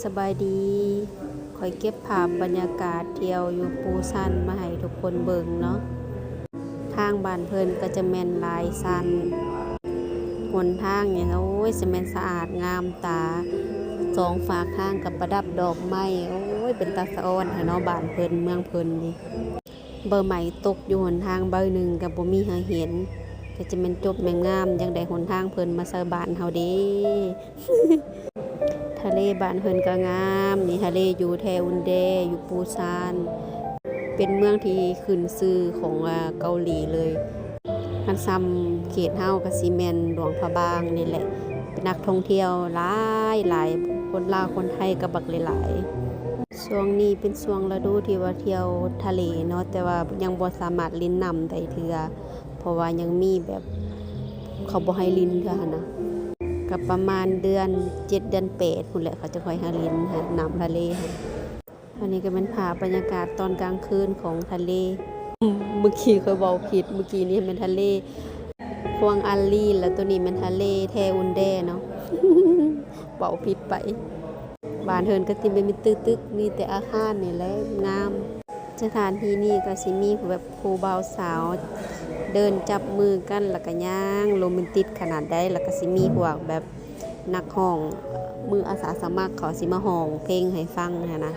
ສະບາຍດີ ຂ້ອຍເກັບພາບບັນຍາກາດທ່ຽວຢູ່ປູຊານມາໃຫ້ທຸກຄົນເບິ່ງເນາະ. ທາງບ້ານເພິ່ນກໍຈະແມ່ນລາຍຊັນ ຫົນທາງນີ້ ໂອ້ຍ ຈະແມ່ນສະອາດງາມຕາ, ສອງຟາກທາງກໍປະດັບດອກໄມ້. ໂອ້ຍ ເປັນຕາສະອອນແທ້ເນາະ ບ້ານເພິ່ນ ເມືອງເພິ່ນນີ້. ໃບໄມ້ຕົກຢູ່ຫົນທາງໃບໜຶ່ງກໍບໍ່ມີໃຫ້ເຫັນ, ກໍຈະແມ່ນຈົບແມ່ນງາມ. ຈັ່ງໃດຫົນທາງເພິ່ນມາໃສ່ບ້ານເຮົາເດ້. ທະເລບ້ານເພິ່ນກໍງາມ. ນີ້ທະເລຢູ່ແທອຸນແດ ຢູ່ປູຊານ ເປັນເມືອງທີ່ຂຶ້ນຊື່ຂອງ ອາ ເກົາຫຼີເລີຍ. ຄັນຊ່ຳເຂດເຮົາກໍຊິແມ່ນຫຼວງພະບາງນີ້ແຫຼະ, ເປັນນັກທ່ອງທ່ຽວຫຼາຍໆ, ຄົນລາວຄົນໄທກໍບັກຫຼາຍໆ. ຊ່ວງນີ້ເປັນຊ່ວງລະດູທີ່ວ່າທ່ຽວທະເລເນາະ, ແຕ່ວ່າຍັງບໍ່ສາມາດຫຼິ້ນນ້ຳໄດ້ເທື່ອ ເພາະວ່າຍັງມີແບບເຂົາບໍ່ໃຫ້ຫຼິ້ນເທື່ອຫັ້ນນະ. ກໍປະມານເດືອນເຈັດເດືອນແປດພຸ້ນແຫຼະ ເຂົາຈະຄ່ອຍໃຫ້ຫຼິ້ນ ນ້ຳທະເລຫັ້ນ. ອັນນີ້ກໍແມ່ນພາບບັນຍາກາດຕອນກາງຄືນຂອງທະເລ. ເມື່ອກີ້ຂ້ອຍເວົ້າຜິດ, ເມື່ອກີ້ນີ້ແມ່ນທະເລຂວາງອາລີນ ແລ້ວໂຕນີ້ແມ່ນທະເລແທອຸນແດເນາະ. ເວົ້າຜິດໄປ. ບ້ານເຮືອນກໍຊິແມ່ນມີຕຶກໆ ມີແຕ່ອາຄານນີ້ແຫຼະງາມ. ສະຖານທີ່ນີ້ກໍຊິມີແບບຄູ່ບ່າວສາວເດີນຈັບມືກັນ ແລ້ວກໍຍ່າງໂຣແມນຕິກຂະໜາດໃດ, ແລ້ວກໍຊິມີພວກແບບນັກຮ້ອງ ມືອາສາສະໝັກເຂົາຊິມາຮ້ອງເພງໃຫ້ຟັງຫັ້ນນະ.